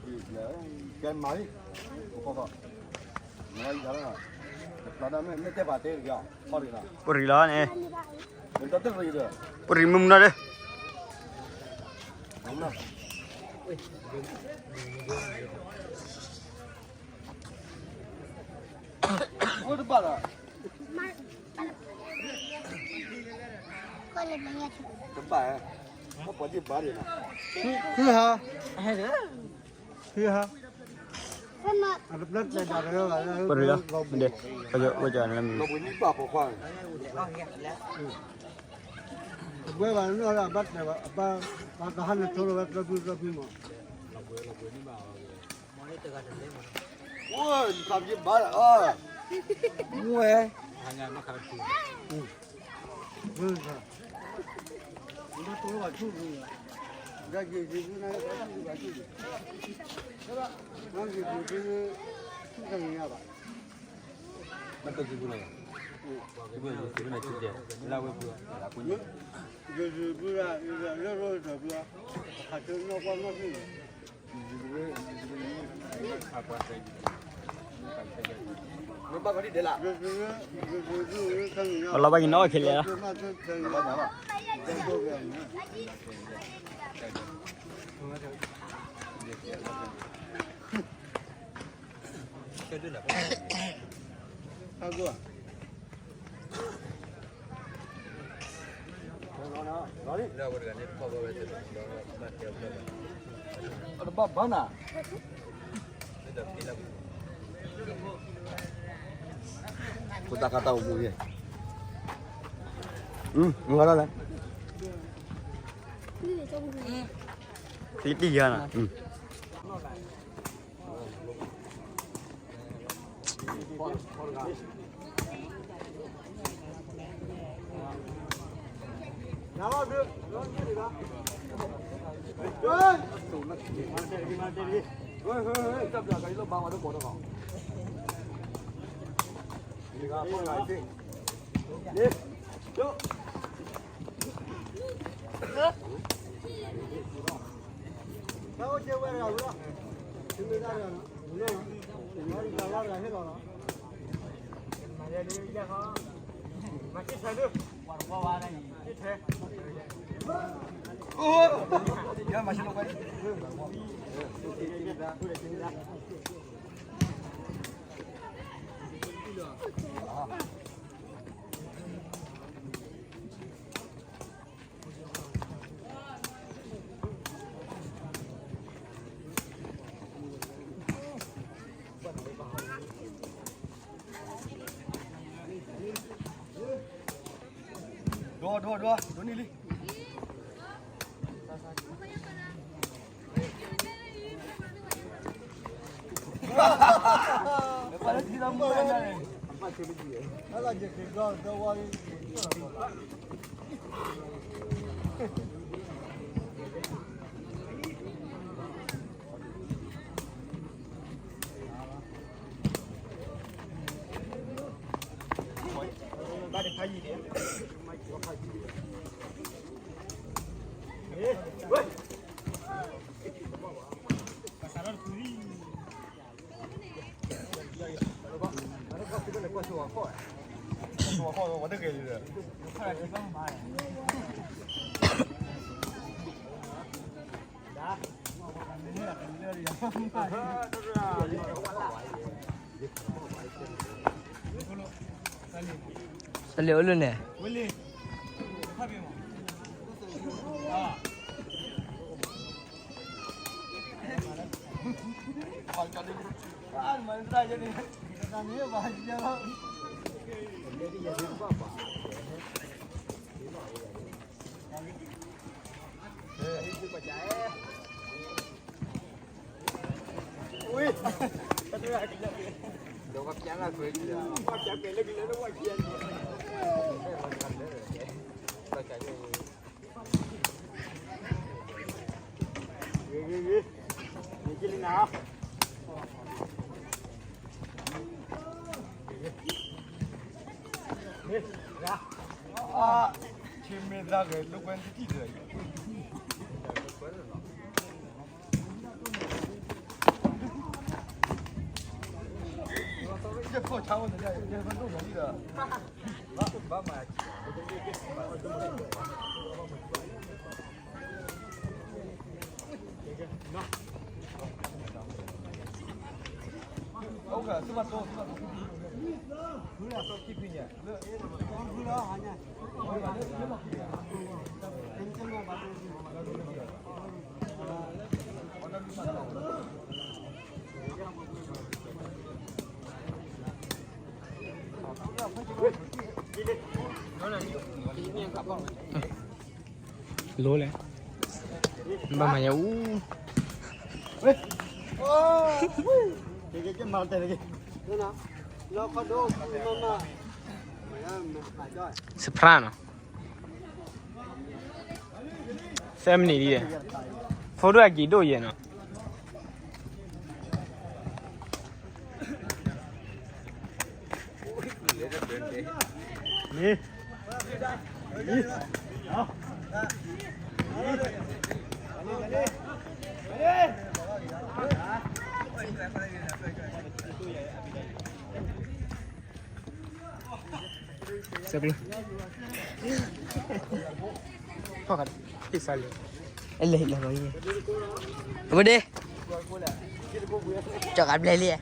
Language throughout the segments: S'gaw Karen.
ကဲမၤလံ, ကဖီကီၢ်, မၤလံ, ပှၤတဲပှၤတဲတက့ၢ်, ပှၤရံၤလီၤန့ၣ်, ပှၤရံၤမုၢ်မုၢ်နီၤဒီး, တဘၣ်, တဘၣ်, ဟဲ, ဟဲ, ဟဲ, ပရံၤလီၤ, ဝဲကနမံၤ, ဝဲဘၣ်နဘၣ်တဲဘၣ်, ပှၤကဟါန့ၣ်ထိလီၤဝဲတြီဖုတြီဖုမး, ဝဲ, ယခါပယဘၣ်လီၤ, ဝဲ အလီၤဘၣ်က့ၤနီၣ်ခဲလၢာ်လီၤ. တဘၣ်ဘၣ်နၤ, ဖိသၣ်ခါတၢ်အိၣ်မူယဲ, မ့ၢ်လီၤ, ဖံတံၢ်ယါနၤ. ဒိ ဒိ ဒိ ဒိနံၣ်လံ. စလဲၤအိၣ်လၢန့ၣ်. လိၤလဲၣ်, ဘၣ်မၤယၤအူ, စဖရၣ်နီၤ, သၢမံးနံးဒ်လဲၣ်, ဖိဒိၣ်အက့ၤဒိၣ်ယဲၢ်နီၤ. ဖီၣ်ခါ, ဟ့ၣ်စါလံ, လဲၤလဲၤ, ဝဲဒၣ်, ကၠီၤကဘျဲလံ.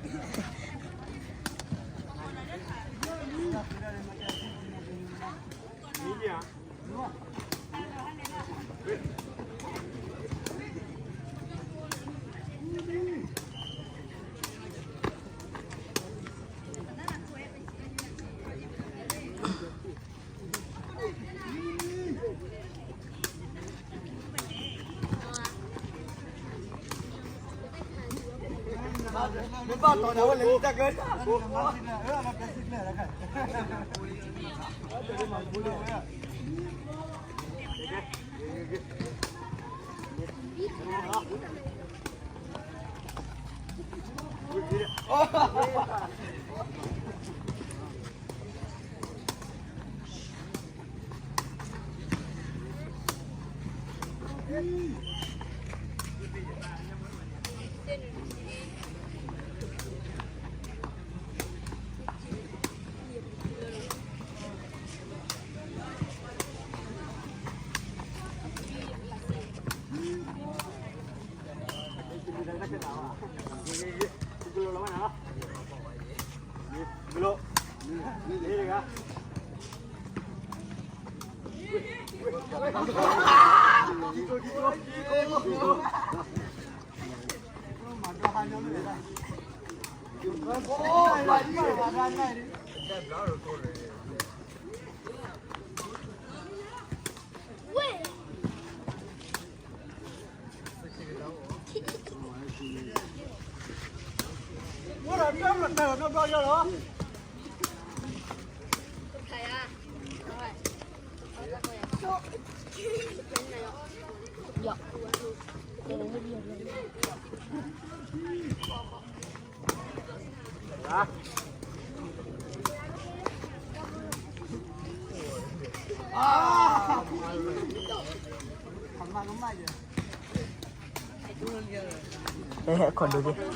အဲ ခီဒိက့ၤ,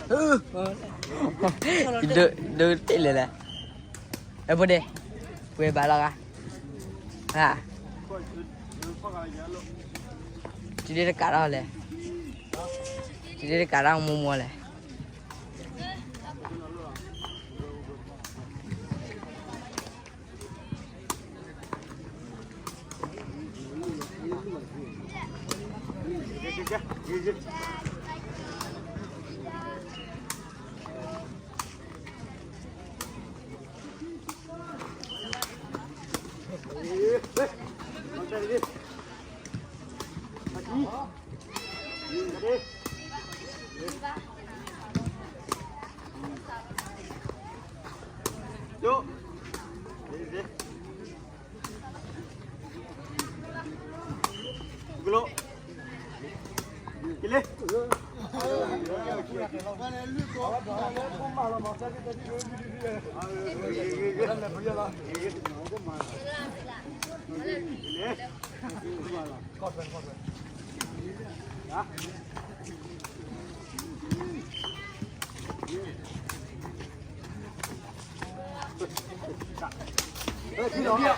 ဒိ ဒိတ့ၢ်လၢလဲၣ်, အဲ ဖိဒဲး, ပှဲၤဘၣ်လီၤဂၤ, ဟါ, တုၤဒၣ်တကးထီၣ်လဲၣ်, တုၤဒၣ်တကးထီၣ်မိၢ်မိၢ်လဲၣ်. တၢ်